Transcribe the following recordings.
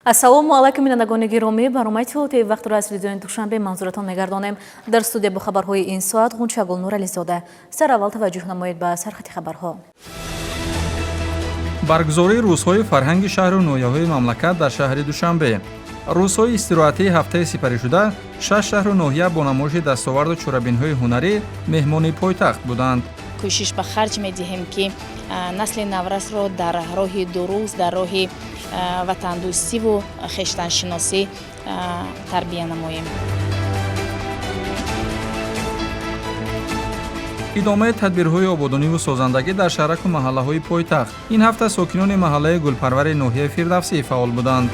Ассалому алайкум, бинандагони гиромӣ. Барномаи иттилоотии вақтро аз телевизиони Душанбе манзуратон мегардонем. Дар студия бо хабарҳои ин соат Ғунчагул Нурализода. Сараввал таваҷҷӯҳ намоед ба сархати хабарҳо. Баргузории рӯзҳои фарҳанги шаҳру ноҳияҳои мамлакат дар шаҳри Душанбе. Рӯзҳои истироҳатии ҳафтаи сипаришуда шаш шаҳру ноҳия бо намоиши дастоварду чорабинҳои ҳунарӣ меҳмони пойтахт буданд. Кӯшиш ба харҷ медиҳем, ки насли наврасро дар роҳи дуруст, дар роҳи ватандӯстиву хештаншиносӣ тарбия намоем. Идомаи тадбирҳои ободониву созандагӣ дар шаҳраку маҳаллаҳои пойтахт. Ин ҳафта сокинони маҳаллаи Гулпарвари ноҳияи Фирдавсӣ фаъол буданд.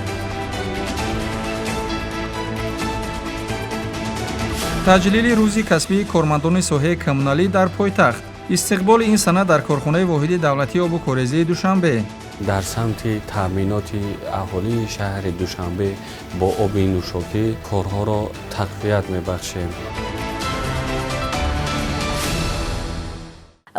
Таҷлили рӯзи касбии кормандони соҳаи коммуналӣ дар пойтахт. Истиқболи ин сана дар корхонаи воҳиди давлатии обу корезии Душанбе. Дар самти таъминоти аҳолии шаҳри Душанбе бо оби нӯшокӣ корҳоро тақвият мебахшем.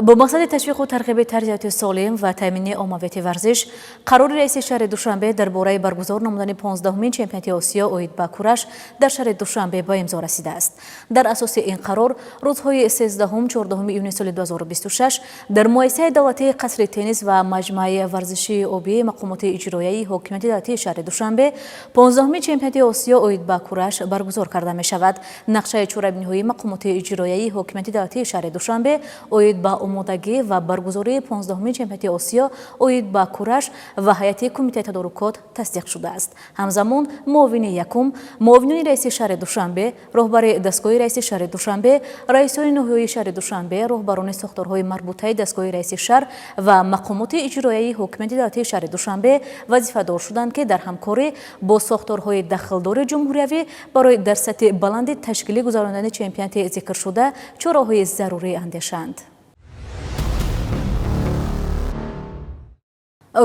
Бо мақсади ташвиқу тарғиби тарзи солим ва таъмини оммавияти варзиш, қарори раиси шаҳри Душанбе дар бораи баргузор намудани 15-умин чемпионати Осиё оид ба кураш дар шаҳри Душанбе ба имзо расидааст. Дар асоси ин қарор рӯзҳои 13-14 июни соли 2026 дар муассисаи давлатии Қасри теннис ва маҷмӯаи варзишии обии мақомоти иҷроияи ҳокимияти давлатии шаҳри Душанбе 15-умин чемпионати Осиё оид ба кураш баргузор карда мешавад. Нақшаи чорабиниҳои мақомоти иҷроияи ҳокимияти давлатии шаҳри Душанбе оид ба омодагӣ ва баргузории 15-умин чемпионати Осиё оид ба кураш ва ҳайати кумитаи тадорукот тасдиқ шудааст. Ҳамзамон муовини якум, муовинони раиси шаҳри Душанбе, роҳбари дастгоҳи раиси шаҳри Душанбе, раисони ноҳияҳои шаҳри Душанбе, роҳбарони сохторҳои марбутаи дастгоҳи раиси шаҳр ва мақомоти иҷроияи ҳокимияти давлатии шаҳри Душанбе вазифадор шуданд, ки дар ҳамкорӣ бо сохторҳои дахлдори ҷумҳуриявӣ барои дар сатҳи баланди ташкилӣ гузаронидани чемпионати зикршуда чораҳои зарурӣ андешанд.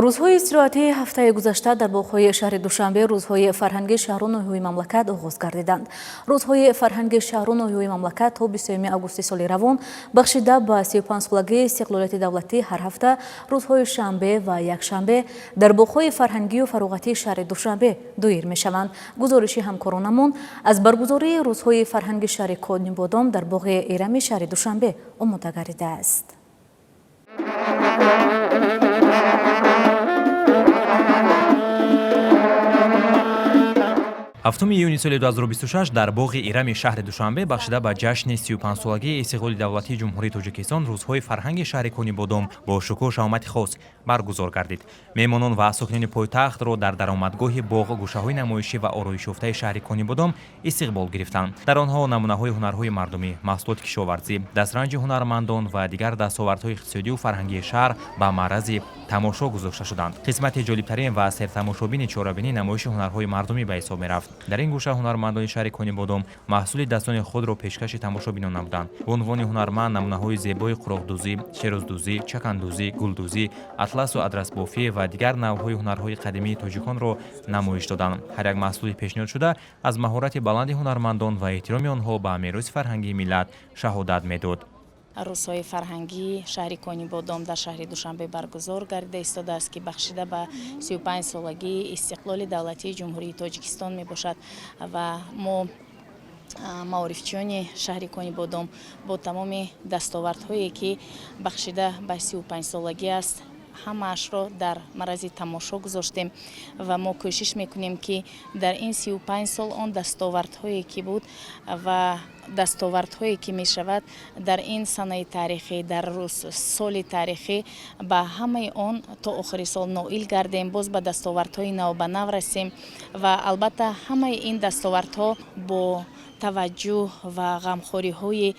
Рӯзҳои истироҳатии ҳафтаи гузашта дар боғҳои шаҳри Душанбе рӯзҳои фарҳанги шаҳру ноҳияҳои мамлакат оғоз гардиданд. Рӯзҳои фарҳанги шаҳру ноҳияҳои мамлакат то 20 августи соли равон бахшида ба 35-солагии истиқлолияти давлатӣ ҳар ҳафта рӯзҳои шанбе ва якшанбе дар боғҳои фарҳангию фароғатии шаҳри Душанбе доир мешаванд. Гузориши ҳамкоронамон аз баргузории рӯзҳои фарҳанги шаҳри Конибодом дар боғи Эрами шаҳри Душанбе омода гардидааст. 7 июни соли 2026 дар боғи Ирами шаҳри Душанбе бахшида ба ҷашни 35-солагии истиқлоли давлатии Ҷумҳурии Тоҷикистон рӯзҳои фарҳанги шаҳри Конибодом бо шукӯҳу шаҳомати хос баргузор гардид. Меҳмонон ва сокинони пойтахтро дар даромадгоҳи боғ гӯшаҳои намоишӣ ва ороишёфтаи шаҳри Конибодом истиқбол гирифтанд. Дар онҳо намунаҳои ҳунарҳои мардумӣ, маҳсулоти кишоварзӣ, дастранҷи ҳунармандон ва дигар дастовардҳои иқтисодию фарҳангии шаҳр ба маърази тамошо гузошта шуданд. Қисмати ҷолибтарин ва сертамошобини чорабинӣ намоиши ҳунарҳои мардумӣ ба ҳисоб мерафт. Дар ин гӯша ҳунармандони шаҳри Конибодом маҳсули дастони худро пешкаши тамошобинон намуданд. Ба унвони ҳунарманд намунаҳои зебои қуроқдӯзӣ, шерӯздӯзӣ, чакандӯзӣ, гулдӯзӣ, атласу адрасбофӣ ва дигар навъҳои ҳунарҳои қадимии тоҷиконро намоиш доданд. Ҳар як маҳсули пешниҳодшуда аз маҳорати баланди ҳунармандон ва эҳтироми онҳо ба мероси фарҳангии миллат шаҳодат медод. Рӯзҳои фарҳангии шаҳри Конибодом дар шаҳри Душанбе баргузор гардида истодааст, ки бахшида ба 35-солагии истиқлоли давлатии Ҷумҳурии Тоҷикистон мебошад, ва мо, маорифчиёни шаҳри Конибодом, бо тамоми дастовардҳое, ки бахшида ба 35-солагӣ аст, ҳамаашро дар маърази тамошо гузоштем. Ва мо кӯшиш мекунем, ки дар ин 35 сол он дастовардҳое, ки буд, ва дастовардҳое, ки мешавад дар ин санаи таърихӣ, дар соли таърихӣ, ба ҳамаи он то охири сол ноил гардем, боз ба дастовардҳои навбанав расем. Ва албатта, ҳамаи ин дастовардҳо бо таваҷҷӯҳ ва ғамхориҳои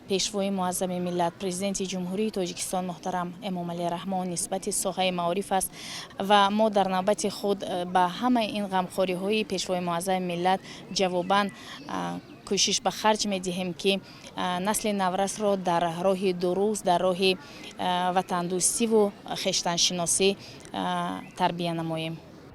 Пешвои муаззами миллат, Президенти Ҷумҳурии Тоҷикистон муҳтарам Эмомалӣ Раҳмон нисбати соҳаи маориф аст. Ва мо дар навбати худ ба ҳамаи ин ғамхориҳои Пешвои муаззами миллат ҷавобан кӯшиш ба харҷ медиҳем, ки насли наврасро дар роҳи дуруст, дар роҳи ватандӯстиву хештаншиносӣ тарбия намоем.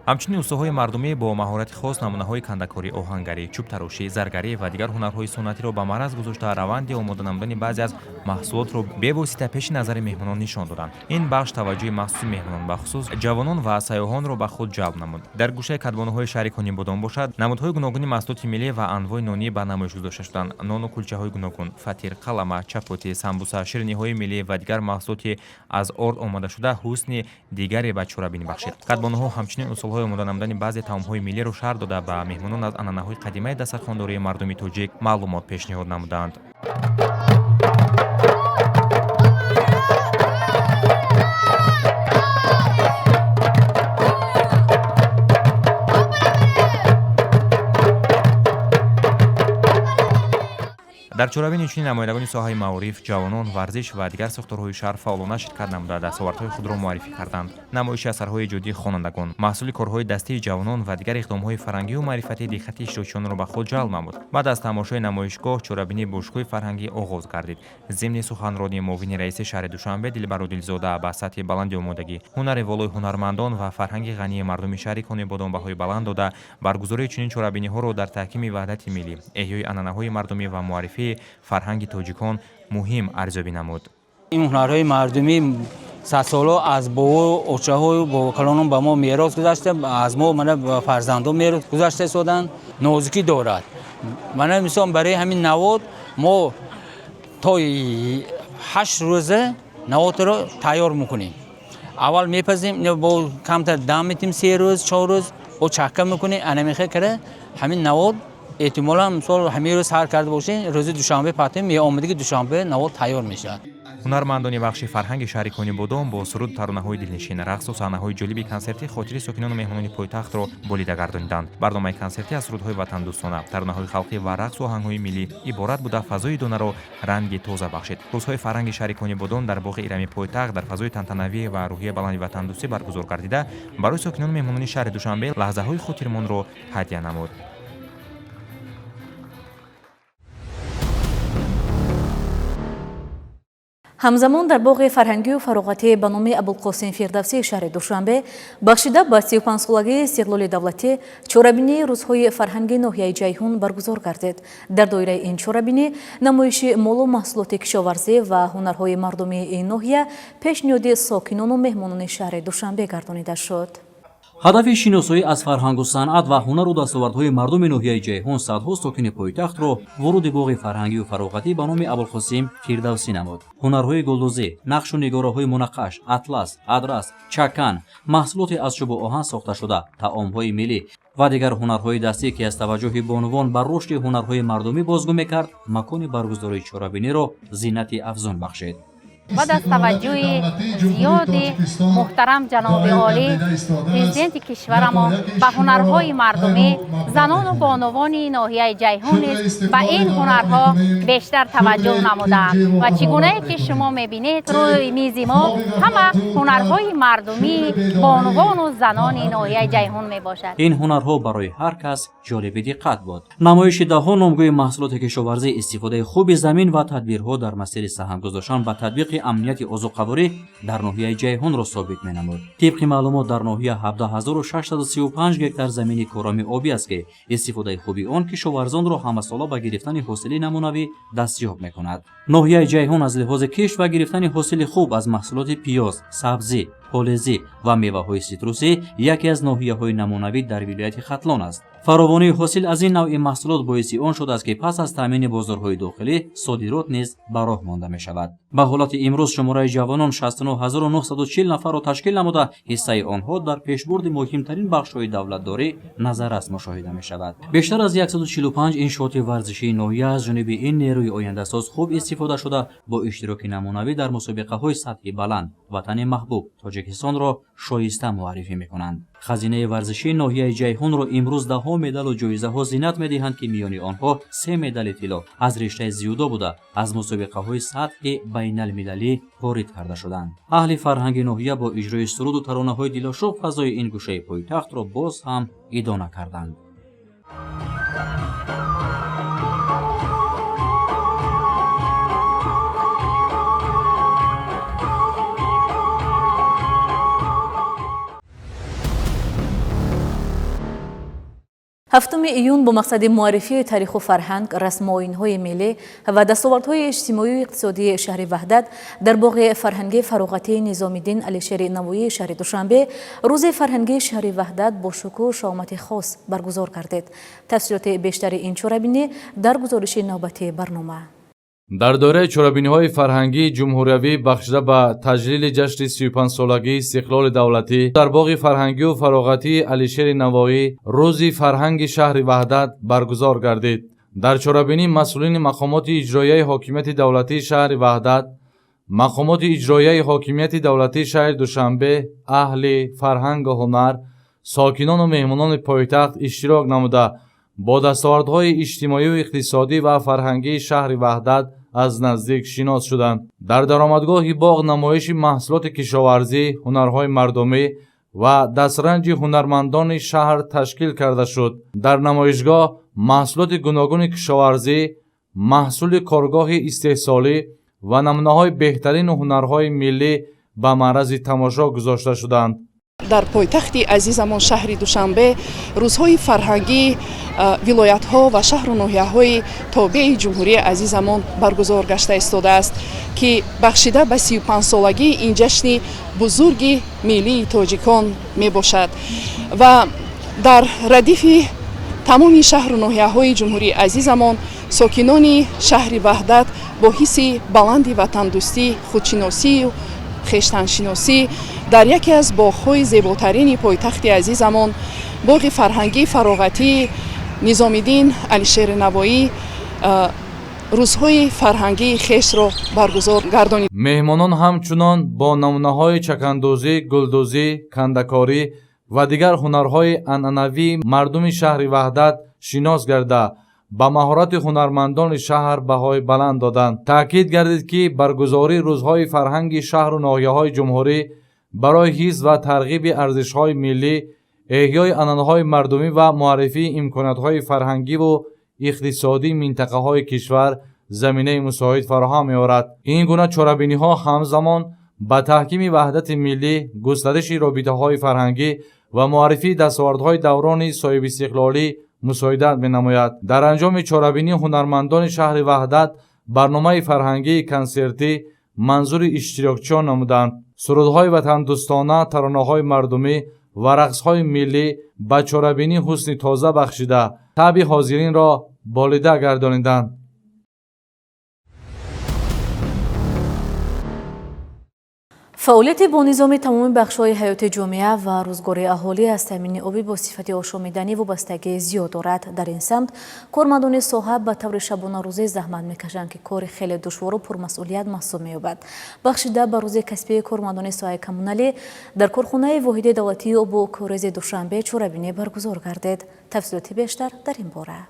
Ҳамчунин устоҳои мардумӣ бо маҳорати хос намунаҳои кандакорӣ, оҳангарӣ, чӯбтарошӣ, заргарӣ ва дигар ҳунарҳои суннатиро ба маъраз гузошта, раванди омода намудани баъзе аз маҳсулотро бевосита пеши назари меҳмонон нишон доданд. Ин бахш таваҷҷӯҳи махсуси меҳмонон, бахусус ҷавонон ва сайёҳонро ба худ ҷалб намуд. Дар гӯшаи кадбонуҳои шаҳри Конибодом бошад, намудҳои гуногуни маҳсулоти миллӣ ва анвои нонӣ ба намоиш гузошта шуданд. Нону кулчаҳои гуногун, фатир, қалама, чапотӣ, самбуса, шириниҳои миллӣ ва дигар маҳсулоти аз орд омодашуда ҳусни дигаре ба чорабинӣ бахшид. Кадбонуҳо ҳамчунин усулҳои омода намудани баъзе таомҳои миллиро шарҳ дода, ба меҳмонон аз анъанаҳои қадимаи дастархондории мардуми тоҷик маълумот пешниҳод намуданд. Дар чорабинӣ инчунин намояндагони соҳаи маориф, ҷавонон, варзиш ва дигар сохторҳои шаҳр фаъолона ширкат намуда, дастовардҳои худро муаррифӣ карданд. Намоиши асарҳои эҷодии хонандагон, маҳсули корҳои дастии ҷавонон ва дигар иқдомҳои фарҳангию маърифатӣ диққати иштирокчиёнро ба худ ҷалб намуд. Баъд аз тамошои намоишгоҳ чорабинии бошукӯҳи фарҳангӣ оғоз гардид. Зимни суханронии муовини раиси шаҳри Душанбе Дилбар Одилзода ба сатҳи баланди омодагӣ, ҳунари волои ҳунармандон ва фарҳанги ғании мардуми шаҳри Конибодом баҳои баланд дода, баргузории чунин чорабиниҳоро дар таҳкими ваҳдати миллӣ, эҳёи анъанаҳои мардумӣ ва муаррифии фарҳанги тоҷикон муҳим арзёбӣ намуд. Ин ҳунарҳои мардумӣ садсоло аз бобо, очаҳою бобокалонон ба мо мерос гузашта, аз мо мана ба фарзандон мерос гузашта истоданд. Нозукӣ дорад. Мана мисол барои ҳамин навод мо то 8 рӯза наводро тайёр мекунем. Аввал мепазем, бо камтар дам метим, 3 рӯз, 4 рӯз бо чакка мекунем. Анамихе кара ҳамин навод эҳтимолан мисол ҳамин рӯз сар карда бошем, рӯзи душанбе патем меомадиги душанбе навод тайёр мешавад. Ҳунармандони бахши фарҳанги шаҳри Конибодом бо суруду таронаҳои дилнишин, рақсу саҳнаҳои ҷолиби консертӣ хотири сокинону меҳмонони пойтахтро болида гардониданд. Барномаи консертӣ аз сурудҳои ватандӯстона, таронаҳои халқӣ ва рақсу оҳангҳои миллӣ иборат буда, фазои донаро ранги тоза бахшид. Рӯзҳои фарҳанги шаҳри Конибодом дар боғи Ирами пойтахт дар фазои тантанавӣ ва рӯҳияи баланди ватандӯстӣ баргузор гардида, барои сокинону меҳмонони шаҳри Душанбе лаҳзаҳои хотирмонро ҳадя намуд. Ҳамзамон дар боғи фарҳангию фароғатӣ ба номи Абулқосим Фирдавсии шаҳри Душанбе, бахшида ба 35-солагии истиқлоли давлатӣ, чорабинии рӯзҳои фарҳанги ноҳияи Ҷайҳун баргузор гардид. Дар доираи ин чорабинӣ намоиши молу маҳсулоти кишоварзӣ ва ҳунарҳои мардумии ин ноҳия пешниҳоди сокинону меҳмонони шаҳри Душанбе гардонида шуд. Ҳадафи шиносоӣ аз фарҳангу санъат ва ҳунару дастовардҳои мардуми ноҳияи Ҷайҳун садҳо сокини пойтахтро воруди боғи фарҳангию фароғатӣ ба номи Абулқосим Фирдавсӣ намуд. Ҳунарҳои гулдӯзӣ, нақшу нигораҳои мунаққаш, атлас, адрас, чакан, маҳсулоти аз чӯбу оҳан сохташуда, таомҳои миллӣ ва дигар ҳунарҳои дастӣ, ки аз таваҷҷӯҳи бонувон ба рушди ҳунарҳои мардумӣ бозгӯ мекард, макони баргузории чорабиниро зинати афзун бахшид. Баъд аз таваҷҷӯҳи зиёди муҳтарам ҷаноби олӣ, президенти кишварамон, ба ҳунарҳои мардумӣ, занону бонувони ноҳияи Ҷайҳун низ ба ин ҳунарҳо бештар таваҷҷӯҳ намудаанд ва чӣ гунае ки шумо мебинед, рӯи мизи мо ҳама ҳунарҳои мардумии бонувону занони ноҳияи Ҷайҳун мебошад. Ин ҳунарҳо барои ҳар кас ҷолиби диққат буд. Намоиши даҳҳо номгӯи маҳсулоти кишоварзӣ, истифодаи хуби замин ва тадбирҳо дар масири саҳм гузоштан ба татбиқи амнияти озуқаворӣ дар ноҳияи Ҷайҳунро собит менамуд. Тибқи маълумот, дар ноҳия 17 635 гектар замини короми обӣ аст, ки истифодаи хуби он кишоварзонро ҳамасола ба гирифтани ҳосили намунавӣ дастёб мекунад. Ноҳияи Ҷайҳун аз лиҳози кишт ва гирифтани ҳосили хуб аз маҳсулоти пиёз, сабзӣ, полезӣ ва меваҳои ситрусӣ яке аз ноҳияҳои намунавӣ дар вилояти Хатлон аст. Фаровонии ҳосил аз ин навъи маҳсулот боиси он шудааст, ки пас аз таъмини бозорҳои дохилӣ содирот низ ба роҳ монда мешавад. Ба ҳолати имрӯз шумораи ҷавонон 69 940 нафарро ташкил намуда, ҳиссаи онҳо дар пешбурди муҳимтарин бахшҳои давлатдорӣ назаррас мушоҳида мешавад. Бештар аз 145 иншооти варзишии ноҳия аз ҷониби ин нерӯи ояндасоз хуб истифода шуда, бо иштироки намунавӣ дар мусобиқаҳои сатҳи баланд ватани маҳбуб Тоҷикистонро шоиста муаррифӣ мекунанд. Хазинаи варзишии ноҳияи Ҷайҳунро имрӯз даҳҳо медалу ҷоизаҳо зинат медиҳанд, ки миёни онҳо се медали тилло аз риштаи дзюдо буда, аз мусобиқаҳои сатҳи байналмилалӣ ворид карда шуданд. Аҳли фарҳанги ноҳия бо иҷрои суруду таронаҳои дилошӯб фазои ин гӯшаи пойтахтро боз ҳам идона карданд. 7 июн бо мақсади муаррифии тариху фарҳанг, расму оинҳои миллӣ ва дастовардҳои иҷтимоию иқтисодии шаҳри Ваҳдат дар боғи фарҳангии фароғатии Низомиддин Алишери Навоии шаҳри Душанбе рӯзи фарҳангии шаҳри Ваҳдат бо шукӯҳу шаомати хос баргузор гардид. Тафсилоти бештари ин чорабинӣ дар гузориши навбатии барнома. Дар доираи чорабиниҳои фарҳангии ҷумҳуриявӣ бахшида ба таҷлили ҷашни 35-солагии истиқлоли давлатӣ дар боғи фарҳангию фароғатии Алишери Навоӣ рӯзи фарҳанги шаҳри Ваҳдат баргузор гардид. Дар чорабинӣ масъулини мақомоти иҷроияи ҳокимияти давлатии шаҳри Ваҳдат, мақомоти иҷроияи ҳокимияти давлатии шаҳри Душанбе, аҳли фарҳангу ҳунар, сокинону меҳмонони пойтахт иштирок намуда бо дастовардҳои иҷтимоию иқтисодӣ ва фарҳангии шаҳри Ваҳдат аз наздик шинос шуданд. Дар даромадгоҳи боғ намоиши маҳсулоти кишоварзӣ, ҳунарҳои мардумӣ ва дастранҷи ҳунармандони шаҳр ташкил карда шуд. Дар намоишгоҳ маҳсулоти гуногуни кишоварзӣ, маҳсули коргоҳи истеҳсолӣ ва намунаҳои беҳтарину ҳунарҳои миллӣ ба маърази тамошо гузошта шуданд. Дар пойтахти азизамон шаҳри Душанбе рӯзҳои фарҳангии вилоятҳо ва шаҳру ноҳияҳои тобеи ҷумҳурии азизамон баргузор гашта истодааст, ки бахшида ба 35-солагии ин ҷашни бузурги миллии тоҷикон мебошад. Ва дар радифи тамоми шаҳру ноҳияҳои ҷумҳурии азизамон сокинони шаҳри Ваҳдат бо ҳисси баланди ватандӯстӣ, худшиносию хештаншиносӣ дар яке аз боғҳои зеботарини пойтахти азизамон, боғи фарҳангии фароғатии Низомиддин Алишери Навоӣ, рӯзҳои фарҳангии хешро баргузор гардонид. Меҳмонон ҳамчунон бо намунаҳои чакандӯзӣ, гулдӯзӣ, кандакорӣ ва дигар ҳунарҳои анъанавии мардуми шаҳри Ваҳдат шинос гарда ба маҳорати ҳунармандони шаҳр баҳои баланд доданд. Таъкид гардид, ки баргузории рӯзҳои фарҳанги шаҳру ноҳияҳои ҷумҳурӣ барои ҳифз ва тарғиби арзишҳои миллӣ, эҳёи анъанаҳои мардумӣ ва муаррифии имкониятҳои фарҳангиву иқтисодии минтақаҳои кишвар заминаи мусоид фароҳам меорад. Ин гуна чорабиниҳо ҳамзамон ба таҳкими ваҳдати миллӣ, густариши робитаҳои фарҳангӣ ва муаррифии дастовардҳои даврони соҳибистиқлолӣ мусоидат менамояд. Дар анҷоми чорабинӣ ҳунармандони шаҳри Ваҳдат барномаи фарҳангии консертӣ манзури иштирокчиён намуданд. Сурудҳои ватандӯстона, таронаҳои мардумӣ ва рақсҳои миллӣ ба чорабинӣ ҳусни тоза бахшида таъби ҳозиринро болида гардониданд. Фаъолияти бо низоми тамоми бахшҳои ҳаёти ҷомеа ва рӯзгори аҳолӣ аз таъмини оби бо сифати ошомиданӣ вобастагии зиёд дорад. Дар ин самт кормандони соҳа ба таври шабонарӯзӣ заҳмат мекашанд, ки кори хеле душвору пурмасъулият маҳсуб меёбад. Бахшида ба рӯзи касбии кормандони соҳаи коммуналӣ дар корхонаи воҳиди давлатии обу корези Душанбе чорабинӣ баргузор гардид. Тафсилоти бештар дар ин бора.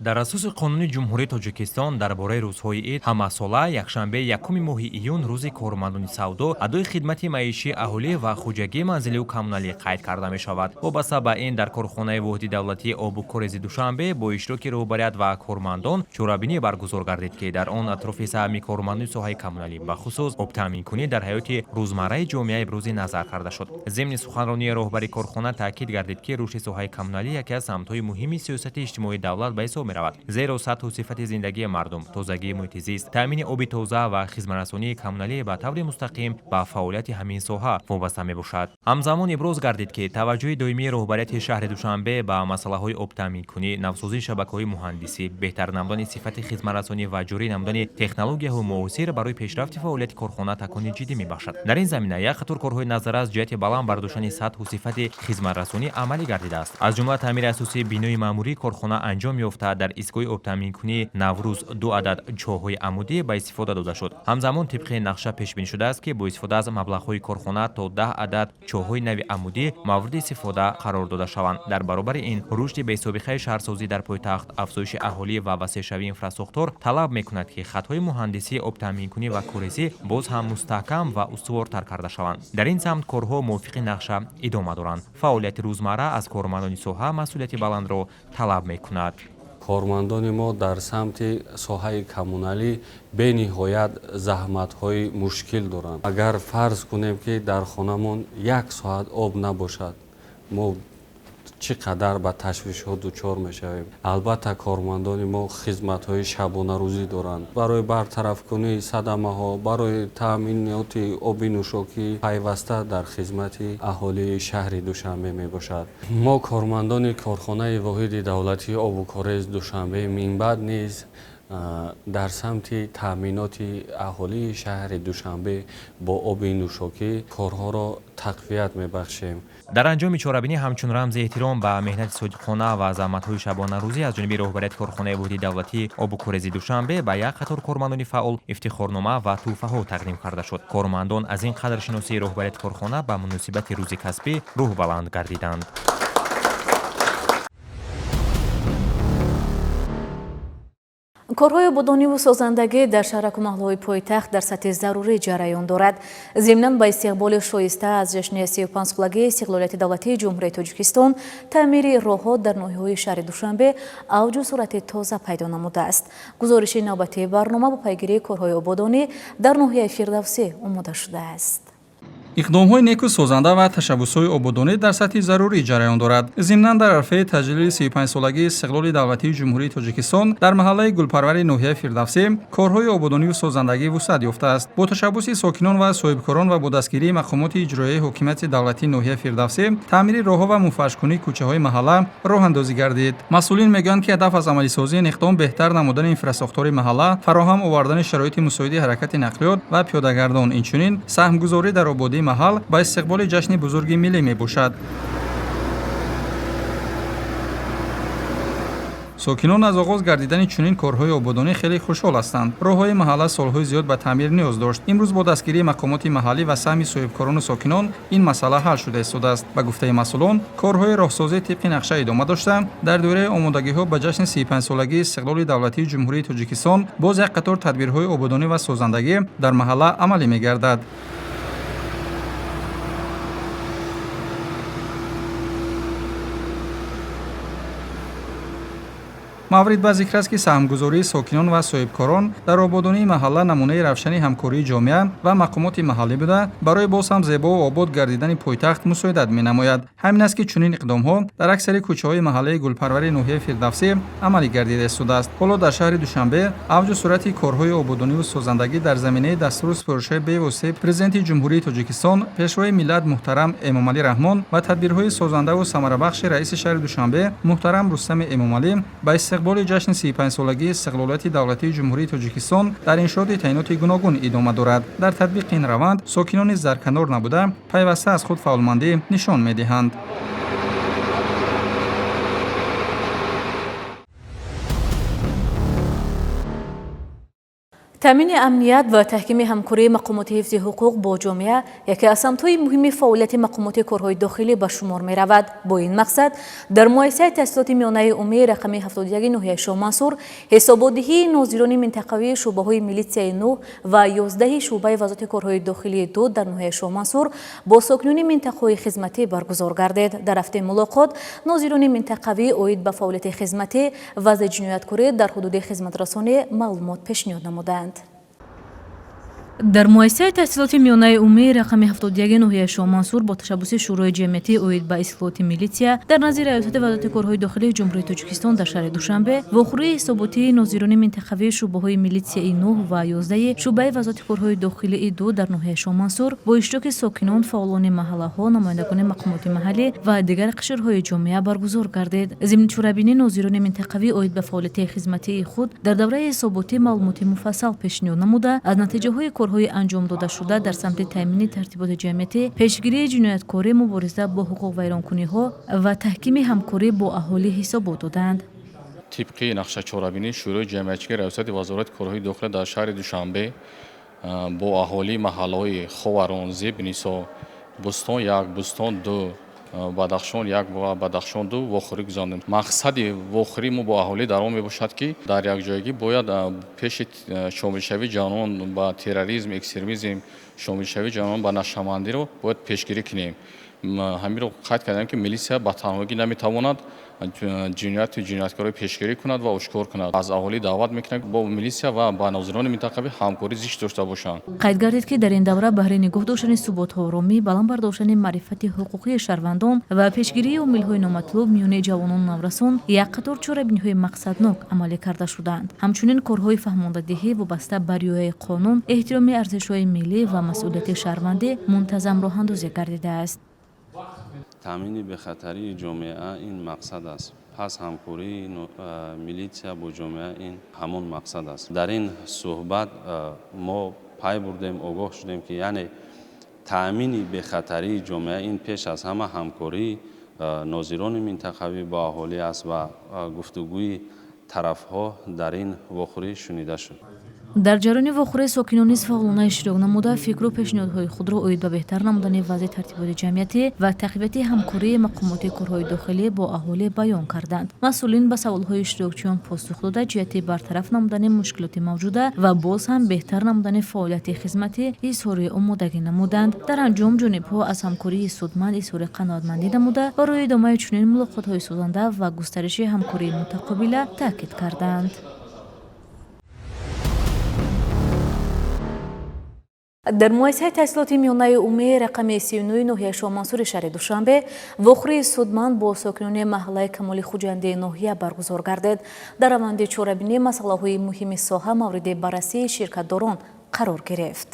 Дар асоси қонуни Ҷумҳурии Тоҷикистон дар бораи рӯзҳои ид ҳамасола якшанбе 1 моҳи июн рӯзи кормандони савдо адои хидмати маишии аҳолӣ ва хоҷагии манзилию коммуналӣ қайд карда мешавад. Вобаста ба ин дар корхонаи воҳиди давлатии обу корези Душанбе бо иштироки роҳбарият ва кормандон чорабинӣ баргузор гардид, ки дар он атрофи саҳми кормандони соҳаи коммуналӣ бахусус обтаъминкунӣ дар ҳаёти рӯзмарраи ҷомеаи имрӯзӣ назар карда шуд. Зимни суханронии роҳбари корхона таъкид гардид, ки рушди соҳаи коммуналӣ яке аз самтҳои муҳими сиёсати иҷтимоии давлат ба ҳисоб меравад, зеро сатҳу сифати зиндагии мардум, тозагии муҳити зист, таъмини оби тоза ва хизматрасонии коммуналӣ ба таври мустақим ба фаъолияти ҳамин соҳа вобаста мебошад. Ҳамзамон иброз гардид, ки таваҷҷӯҳи доимии роҳбарияти шаҳри Душанбе ба масъалаҳои обтаъминкунӣ, навсозии шабакаҳои муҳандисӣ, беҳтар намудани сифати хизматрасонӣ ва ҷорӣ намудани технологияҳои муосир барои пешрафти фаъолияти корхона такони ҷиддӣ мебахшад. Дар ин замина як қатор корҳои назаррас ҷиҳати баланд бардоштани сатҳу сифати хизматрасонӣ амалӣ гардидааст. Аз ҷумла таъмири асосии бинои маъмурии корхона анҷом ёфта, дар истгоҳи обтаъминкунии Наврӯз 2 адад чоҳҳои амудӣ ба истифода дода шуд. Ҳамзамон тибқи нақша пешбинӣ шудааст, ки бо истифода аз маблағҳои корхона то 10 адад чоҳҳои нави амудӣ мавриди истифода қарор дода шаванд. Дар баробари ин рушди бесобиқаи шаҳрсозӣ дар пойтахт, афзоиши аҳолӣ ва васеъшавии инфрасохтор талаб мекунад, ки хатҳои муҳандисии обтаъминкунӣ ва корезӣ боз ҳам мустаҳкам ва устувортар карда шаванд. Дар ин самт корҳо мувофиқи нақша идома доранд. Фаъолияти рӯзмарра аз кормандони соҳа масъулияти баландро талаб мекунад. Кормандони мо дар самти соҳаи коммуналӣ бениҳоят заҳматҳои мушкил доранд. Агар фарз кунем, ки дар хонамон як соат об набошад, мо чӣ қадар ба ташвишҳо дучор мешавем. Албатта, кормандони мо хизматҳои шабонарӯзӣ доранд. Барои бартарафкунии садамаҳо, барои таъминоти оби нӯшокӣ пайваста дар хизмати аҳолии шаҳри Душанбе мебошад. Мо кормандони корхонаи воҳиди давлатии обу корези Душанбе минбаъд низ дар самти таъминоти аҳолии шаҳри Душанбе бо оби нӯшокӣ корҳоро тақвият мебахшем. Дар анҷоми чорабинӣ ҳамчун рамзи эҳтиром ба меҳнати содиқона ва заҳматҳои шабонарӯзӣ аз ҷониби роҳбарияти корхонаи воҳиди давлатии обу корези Душанбе ба як қатор кормандони фаъол ифтихорнома ва тӯҳфаҳо тақдим карда шуд. Кормандон аз ин қадршиносии роҳбарияти корхона ба муносибати рӯзи касбӣ рӯҳбаланд гардиданд. Корҳои ободониву созандагӣ дар шаҳраку маҳаллаҳои пойтахт дар сатҳи зарурӣ ҷараён дорад. Зимнан ба истиқболи шоиста аз ҷашни 35-солагии истиқлолияти давлатии Ҷумҳурии Тоҷикистон таъмири роҳҳо дар ноҳияҳои шаҳри Душанбе авҷу суръати тоза пайдо намудааст. Гузориши навбатии барнома бо пайгирии корҳои ободонӣ дар ноҳияи Фирдавсӣ омода шудааст. Иқдомҳои неку созанда ва ташаббусҳои ободонӣ дар сатҳи зарурӣ ҷараён дорад. Зимнан дар арфаи таҷлили 35-солагии истиқлоли давлатии Ҷумҳурии Тоҷикистон дар маҳаллаи Гулпарвари ноҳияи Фирдавсӣ корҳои ободониву созандагӣ вусъат ёфтааст. Бо ташаббуси сокинон ва соҳибкорон ва бо дастгирии мақомоти иҷроияи ҳокимияти давлатии ноҳияи Фирдавсӣ таъмири роҳҳо ва муфаршкунии кӯчаҳои маҳалла роҳандозӣ гардид. Масъулин мегӯянд, ки ҳадаф аз амалисозии ин иқдом беҳтар намудани инфрасохтори маҳалла, фароҳам овардани шароити мусоиди ҳаракати нақлиёт ва пиёдагардон, инчунин саҳмгузорӣ дар ободии маҳал ба истиқболи ҷашни бузурги миллӣ мебошад. Сокинон аз оғоз гардидани чунин корҳои ободонӣ хеле хушҳол ҳастанд. Роҳҳои маҳалла солҳои зиёд ба таъмир ниёз дошт. Имрӯз бо дастгирии мақомоти маҳаллӣ ва саҳми соҳибкорону сокинон ин масъала ҳал шуда истодааст. Ба гуфтаи масъулон, корҳои роҳсозӣ тибқи нақша идома дошта, дар доираи омодагиҳо ба ҷашни 35-солагии истиқлоли давлатии Ҷумҳурии Тоҷикистон боз як қатор тадбирҳои ободонӣ ва созандагӣ дар маҳалла амалӣ мегардад. Маврид ба зикр аст, ки саҳмгузории сокинон ва соҳибкорон дар ободонии маҳалла намунаи равшани ҳамкории ҷомеа ва мақомоти маҳаллӣ буда, барои боз ҳам зебову обод гардидани пойтахт мусоидат менамояд. Ҳамин аст, ки чунин иқдомҳо дар аксари кӯчаҳои маҳаллаи Гулпарвари ноҳияи Фирдавсӣ амалӣ гардида истодааст. Ҳоло дар шаҳри Душанбе авҷу суръати корҳои ободониву созандагӣ дар заминаи дастуру супоришҳои бевоситаи Президенти Ҷумҳурии Тоҷикистон, Пешвои миллат муҳтарам Эмомалӣ Раҳмон ва тадбирҳои созандаву самарабахши раиси шаҳри Душанбе муҳтарам Рустами Эмомалӣ ба истиқболи ҷашни 35-солагии истиқлолияти давлатии Ҷумҳурии Тоҷикистон дар иншооти таъиноти гуногун идома дорад. Дар татбиқи ин раванд сокинон низ дар канор набуда, пайваста аз худ фаъолмандӣ нишон медиҳанд. Таъмини амният ва таҳкими ҳамкории мақомоти ҳифзи ҳуқуқ бо ҷомеа яке аз самтҳои муҳими фаъолияти мақомоти корҳои дохилӣ ба шумор меравад. Бо ин мақсад дар муассисаи таҳсилоти миёнаи умумии рақами 71 ноҳияи Шоҳмансур ҳисоботдиҳии нозирони минтақавии шӯъбаҳои милитсияи 9 ва 11 шӯъбаи вазорати корҳои дохилии 2 дар ноҳияи Шоҳмансур бо сокинони минтақаҳои хизматӣ баргузор гардид. Дар рафти мулоқот нозирони минтақавӣ оид ба фаъолияти хизматӣ, вазъи ҷинояткорӣ дар ҳудуди хизматрасонӣ маълумот пешниҳод намуданд. Дар муассисаи таҳсилоти миёнаи умумии рақами 71 ноҳияи Шоҳмансур бо ташаббуси Шӯрои ҷамъиятӣ оид ба ислоҳоти милитсия дар назди Раёсати вазорати корҳои дохилии Ҷумҳурии Тоҷикистон дар шаҳри Душанбе вохӯрии ҳисоботии нозирони минтақавии шӯъбаҳои милитсияи 9 ва 11 шӯъбаи вазорати корҳои дохилии 2 дар ноҳияи Шоҳмансур бо иштироки сокинон, фаъолони маҳаллаҳо, намояндагони мақомоти маҳаллӣ ва дигар қишрҳои ҷомеа баргузор гардид. Зимни чорабинӣ нозирони минтақавӣ оид ба фаъолияти хизматии худ дар давраи ҳисоботӣ маълумоти муфассал пешниҳод намуда, аз натиҷаҳои корҳои анҷом додашуда дар самти таъмини тартиботи ҷамъиятӣ, пешгирии ҷинояткорӣ, мубориза бо ҳуқуқвайронкуниҳо ва таҳкими ҳамкорӣ бо аҳолӣ ҳисобот доданд. Тибқи нақшачорабинии Шӯрои ҷамъиятчии Раёсати вазорати корҳои дохилӣ дар шаҳри Душанбе бо аҳолии маҳаллаҳои Ховарон, Зебнисо, Бӯстон 1, Бӯстон 2, Бадахшон 1 ва Бадахшон 2 вохӯрӣ гузаронидем. Мақсади вохӯрии мо бо аҳолӣ дар он мебошад, ки дар якҷоягӣ бояд пеши шомилшавии ҷавонон ба терроризм, экстремизм, шомилшавии ҷавонон ба нашъамандиро бояд пешгирӣ кунем. Ҳаминро қайд кардем, ки милисия ба танҳогӣ наметавонад ҷинояту ҷинояткорро пешгирӣ кунад ва ошкор кунад. Аз аҳолӣ даъват мекунад, бо милисия ва ба нозирони минтақавӣ ҳамкорӣ зич дошта бошанд. Қайд гардид, ки дар ин давра баҳри нигоҳ доштани суботу оромӣ, баланд бардоштани маърифати ҳуқуқии шаҳрвандон ва пешгирии омилҳои номатлуб миёни ҷавонону наврасон як қатор чорабиниҳои мақсаднок амалӣ карда шудаанд. Ҳамчунин корҳои фаҳмондадиҳӣ вобаста ба риояи қонун, эҳтироми арзишҳои миллӣ ва масъулияти шаҳрвандӣ мунтазам роҳандозӣ гардидааст. Таъмини бехатарии ҷомеа ин мақсад аст. Пас ҳамкории милитсия бо ҷомеа ин ҳамон мақсад аст. Дар ин суҳбат мо пай бурдем, огоҳ шудем, ки яъне таъмини бехатарии ҷомеа ин пеш аз ҳама ҳамкории нозирони минтақавӣ бо аҳолӣ аст ва гуфтугӯи тарафҳо дар ин вохӯрӣ шунида шуд. Дар ҷараёни вохӯрӣ сокинон низ фаъолона иштирок намуда, фикру пешниҳодҳои худро оид ба беҳтар намудани вазъи тартиботи ҷамъиятӣ ва тақвияти ҳамкории мақомоти корҳои дохилӣ бо аҳолӣ баён карданд. Масъулин ба саволҳои иштирокчиён посух дода, ҷиҳати бартараф намудани мушкилоти мавҷуда ва боз ҳам беҳтар намудани фаъолияти хизматӣ изҳори омодагӣ намуданд. Дар анҷом ҷонибҳо аз ҳамкории судманд изҳори қаноатмандӣ намуда, барои идомаи чунин мулоқотҳои созанда ва густариши ҳамкории мутақобила таъкид карданд. Дар муассисаи таҳсилоти миёнаи умумии рақами 39 ноҳияи Шоҳмансури шаҳри Душанбе вохӯрии судманд бо сокинони маҳаллаи Камоли Хуҷандии ноҳия баргузор гардид. Дар раванди чорабинӣ масъалаҳои муҳими соҳа мавриди баррасии ширкатдорон қарор гирифт.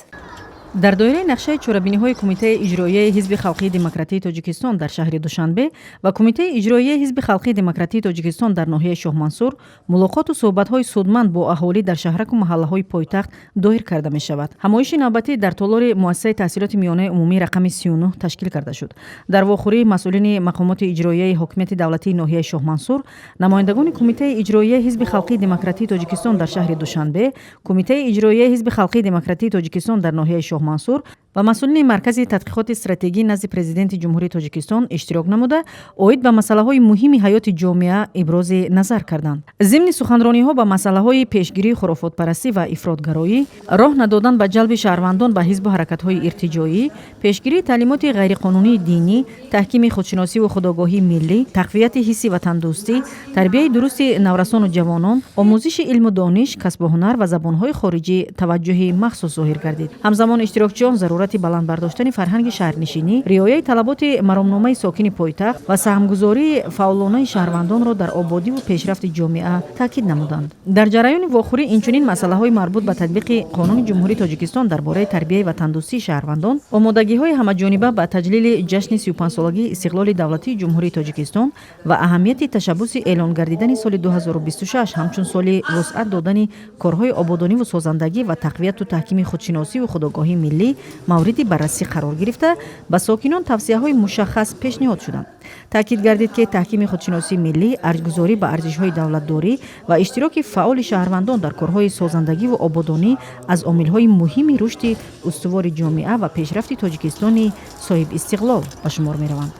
Дар доираи нақшаи чорабиниҳои Кумитаи иҷроияи Ҳизби халқии демократии Тоҷикистон дар шаҳри Душанбе ва Кумитаи иҷроияи Ҳизби халқии демократии Тоҷикистон дар ноҳияи Шоҳмансур мулоқоту суҳбатҳои судманд бо аҳолӣ дар шаҳраку маҳаллаҳои пойтахт доир карда мешавад. Ҳамоиши навбатӣ дар толори муассисаи таҳсилоти миёнаи умумӣ рақами 39 ташкил карда шуд. Дар вохӯрии масъулини мақомоти иҷроияи ҳокимияти давлатии ноҳияи Шоҳмансур, намояндагони Кумитаи иҷроияи Ҳизби халқии демократии Тоҷикистон дар шаҳри Душанбе, Кумитаи иҷроияи Ҳизби халқии демократии Тоҷикистон дар ноҳияи Шоҳмансур ва масъулини Маркази тадқиқоти стратегӣ назди Президенти Ҷумҳурии Тоҷикистон иштирок намуда, оид ба масъалаҳои муҳими ҳаёти ҷомеа ибрози назар карданд. Зимни суханрониҳо ба масъалаҳои пешгирии хурофотпарастӣ ва ифротгароӣ, роҳ надодан ба ҷалби шаҳрвандон ба ҳизбу ҳаракатҳои иртиҷоӣ, пешгирии таълимоти ғайриқонунии динӣ, таҳкими худшиносиву худогоҳии миллӣ, тақвияти ҳисси ватандӯстӣ, тарбияи дурусти наврасону ҷавонон, омӯзиши илму дониш, касбу ҳунар ва забонҳои хориҷӣ таваҷҷӯҳи махсус зоҳир гардид. Ҳамзамон иштирокчиён зарурати баланд бардоштани фарҳанги шаҳрнишинӣ, риояи талаботи маромномаи сокини пойтахт ва саҳмгузории фаъолонаи шаҳрвандонро дар ободиву пешрафти ҷомеа таъкид намуданд. Дар ҷараёни вохӯрӣ инчунин масъалаҳои марбут ба татбиқи Қонуни Ҷумҳурии Тоҷикистон дар бораи тарбияи ватандӯстии шаҳрвандон, омодагиҳои ҳамаҷониба ба таҷлили ҷашни 35-солагии истиқлоли давлатии Ҷумҳурии Тоҷикистон ва аҳамияти ташаббуси эълон гардидани соли 2026 ҳамчун соли вусъат додани корҳои ободониву созандагӣ ва тақвияту таҳкими худшиносиву худогоҳии миллӣ мавриди баррасӣ қарор гирифта, ба сокинон тавсияҳои мушаххас пешниҳод шуданд. Таъкид гардид, ки таҳкими худшиносии миллӣ, арҷгузорӣ ба арзишҳои давлатдорӣ ва иштироки фаъоли шаҳрвандон дар корҳои созандагиву ободонӣ аз омилҳои муҳими рушди устувори ҷомеа ва пешрафти Тоҷикистони соҳибистиқлол ба шумор мераванд.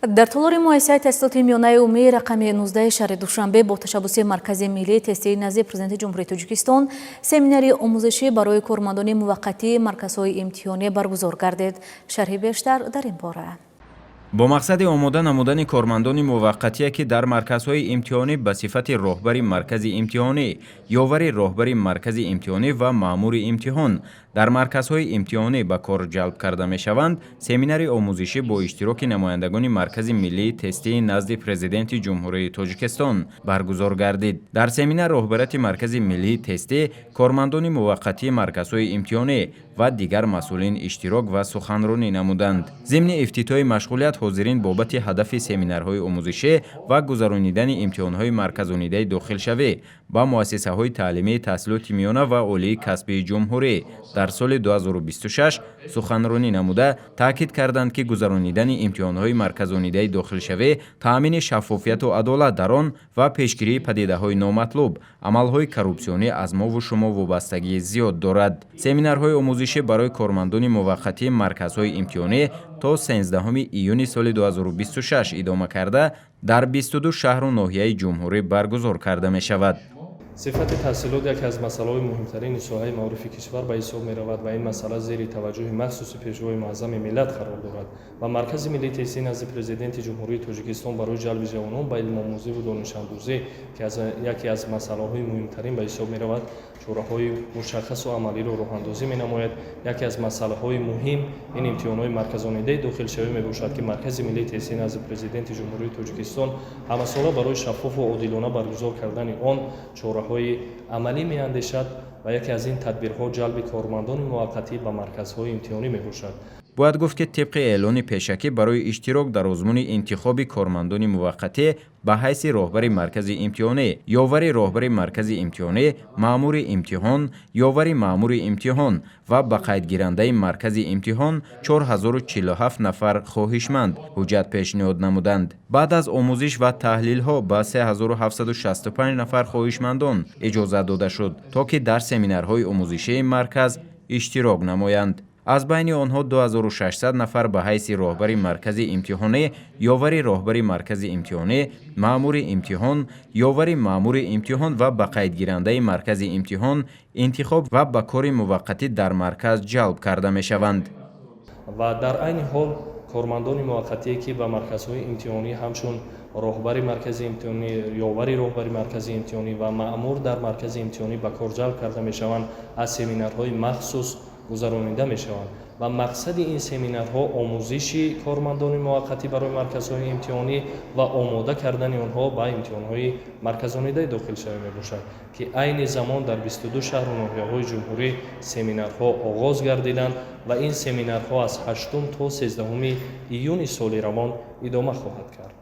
Дар толори муассисаи таҳсилоти миёнаи умумии рақами 19 шаҳри Душанбе бо ташаббуси Маркази миллии тестии назди Президенти Ҷумҳурии Тоҷикистон семинари омӯзишӣ барои кормандони муваққатии марказҳои имтиҳонӣ баргузор гардид. Шарҳи бештар дар ин бора. Бо мақсади омода намудани кормандони муваққатие, ки дар марказҳои имтиҳонӣ ба сифати роҳбари маркази имтиҳонӣ, ёвари роҳбари маркази имтиҳонӣ ва маъмури имтиҳон дар марказҳои имтиҳонӣ ба кор ҷалб карда мешаванд, семинари омӯзишӣ бо иштироки намояндагони Маркази миллии тестии назди Президенти Ҷумҳурии Тоҷикистон баргузор гардид. Дар семинар роҳбарияти Маркази миллии тестӣ, кормандони муваққатии марказҳои имтиҳонӣ ва дигар масъулин иштирок ва суханронӣ намуданд. Зимни ифтитоҳи машғулият ҳозирин бобати ҳадафи семинарҳои омӯзишӣ ва гузаронидани имтиҳонҳои марказонидаи дохилшавӣ ба муассисаҳои таълимии таҳсилоти миёна ва олии касбии ҷумҳурӣ дар соли 2026 суханронӣ намуда, таъкид карданд, ки гузаронидани имтиҳонҳои марказонидаи дохилшавӣ, таъмини шаффофияту адолат дар он ва пешгирии падидаҳои номатлуб, амалҳои коррупсионӣ аз мову шумо вобастагии зиёд дорад. Семинарҳои омӯзишӣ барои кормандони муваққатии марказҳои имтиҳонӣ то 13 июни соли 2026 идома карда, дар 22 шаҳру ноҳияи ҷумҳурӣ баргузор карда мешавад. Сифати таҳсилот яке аз масъалаҳои муҳимтарини соҳаи маорифи кишвар ба ҳисоб меравад ва ин масъала зери таваҷҷӯҳи махсуси Пешвои Муаззами миллат қарор дорад ва Маркази миллии тестӣ назди Президенти Ҷумҳурии Тоҷикистон барои ҷалби ҷавонон ба илмомӯзиву донишандӯзӣ, ки яке аз масъалаҳои муҳимтарин ба ҳисоб меравад, чораҳои мушаххасу амалиро роҳандозӣ менамояд. Яке аз масъалаҳои муҳим ин имтиҳонҳои марказонидаи дохилшавӣ мебошад, ки Маркази миллии тестӣ назди Президенти Ҷумҳурии Тоҷикистон ҳамасола барои шаффофу одилона баргузор кардани он чораҳои амалӣ меандешад ва яке аз ин тадбирҳо ҷалби кормандони муваққатӣ ба марказҳои имтиҳонӣ мебошад. Бояд гуфт, ки тибқи эълони пешакӣ барои иштирок дар озмуни интихоби кормандони муваққатӣ ба ҳайси роҳбари маркази имтиҳонӣ, ёвари роҳбари маркази имтиҳонӣ, маъмури имтиҳон, ёвари маъмури имтиҳон ва ба қайдгирандаи маркази имтиҳон 4047 нафар хоҳишманд ҳуҷҷат пешниҳод намуданд. Баъд аз омӯзиш ва таҳлилҳо ба 3765 нафар хоҳишмандон иҷозат дода шуд, то ки дар семинарҳои омӯзишии марказ иштирок намоянд. Аз байни онҳо 2600 нафар ба ҳайси роҳбари маркази имтиҳонӣ, ёвари роҳбари маркази имтиҳонӣ, маъмури имтиҳон, ёвари маъмури имтиҳон ва ба қайдгирандаи маркази имтиҳон интихоб ва ба кори муваққатӣ дар марказ ҷалб карда мешаванд. Ва дар айни ҳол кормандони муваққатие, ки ба марказҳои имтиҳонӣ ҳамчун роҳбари маркази имтиҳонӣ, ёвари роҳбари маркази имтиҳонӣ ва маъмур дар маркази имтиҳонӣ ба кор ҷалб карда мешаванд, аз семинарҳои махсус гузаронида мешаванд ва мақсади ин семинарҳо омӯзиши кормандони муваққатӣ барои марказҳои имтиҳонӣ ва омода кардани онҳо ба имтиҳонҳои марказонидаи дохилшавӣ мебошад, ки айни замон дар 22 шаҳру ноҳияҳои ҷумҳурӣ семинарҳо оғоз гардиданд ва ин семинарҳо аз 8 то 13 июни соли равон идома хоҳад кард.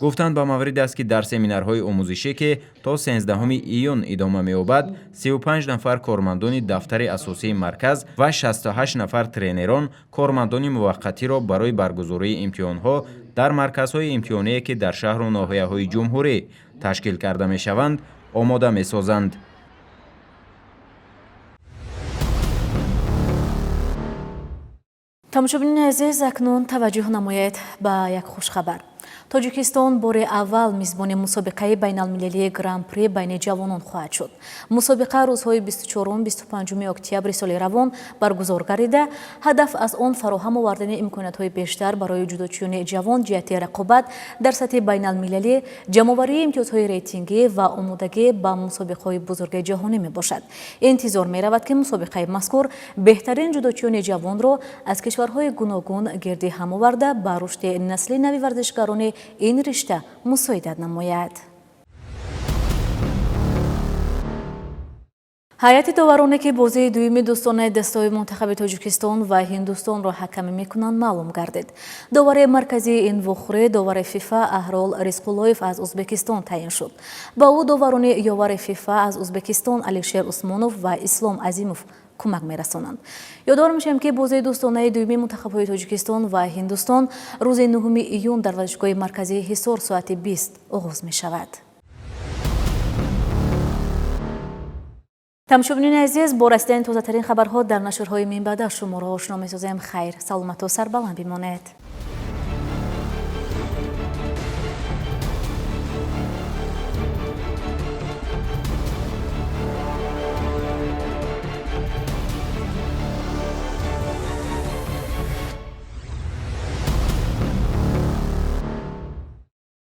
Гуфтанд ба маврид аст, ки дар семинарҳои омӯзишӣ, ки то 13 июн идома меёбад, 35 нафар кормандони дафтари асосии марказ ва 68 нафар тренерон кормандони муваққатиро барои баргузории имтиҳонҳо дар марказҳои имтиҳоние, ки дар шаҳру ноҳияҳои ҷумҳурӣ ташкил карда мешаванд, омода месозанд. Тамошобинони азиз, акнун таваҷҷӯҳ намоед ба як хушхабар. Тоҷикистон бори аввал мизбони мусобиқаи байналмилалии Гран-при байни ҷавонон хоҳад шуд. Мусобиқа рӯзҳои 24-25 октябри соли равон баргузор гардида, ҳадаф аз он фароҳам овардани имкониятҳои бештар барои ҷудочиёни ҷавон ҷиҳати рақобат дар сатҳи байналмилалӣ, ҷамъоварии имтиёзҳои рейтингӣ ва омодагӣ ба мусобиқаҳои бузурги ҷаҳонӣ мебошад. Интизор меравад, ки мусобиқаи мазкур беҳтарин ҷудочиёни ҷавонро аз кишварҳои гуногун гирди ҳам оварда, ба рушди насли нави варзишгарони ин ришта мусоидат намояд. Ҳайати довароне, ки бозии дуюми дӯстонаи дастаҳои мунтахаби Тоҷикистон ва Ҳиндустонро ҳакамӣ мекунанд, маълум гардид. Довари марказии ин вохӯрӣ довари ФИФА Аҳрол Ризқуллоев аз Ӯзбекистон таъин шуд. Ба ӯ доварони ёвари ФИФА аз Ӯзбекистон Алишер Усмонов ва Ислом Азимов кӯмак мерасонанд. Ёдовар мешавем, ки бозии дӯстонаи дуюми мунтахабҳои Тоҷикистон ва Ҳиндустон рӯзи 9 июн дар варзишгоҳи марказии Ҳисор соати 20 оғоз мешавад. Тамошобинони азиз, бо расидани тозатарин хабарҳо дар нашрҳои минбаъда шуморо ошно месозем. Хайр, саломату сарбаланд бимонед.